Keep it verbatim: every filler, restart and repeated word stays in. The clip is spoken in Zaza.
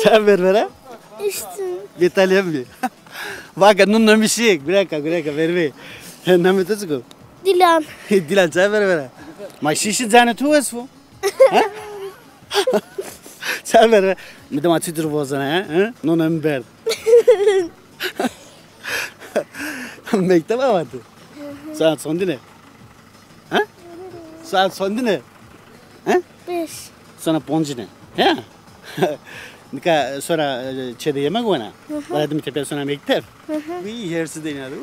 Çay ver vera? İçtim. Yeterli mi? Bak, nun namişik. Gureka, gureka, verve. Namê to çik o? Dilan. Dilan, çay ver vera. Ma şişi canê to wes vo. Ha? Çay ver vera. Mi dima çitur vozena, ha? Ha? Nona mi berd. Mekteb avatî? Saet sondine? Ha? Saet sondine? Ha? Beş. Sona poncine. Ha? Nika sora, e, çê de yemek wena. Hı hı. Valla dimi tepe sona mekteb. Hı hı. Uy, hersi de inadı.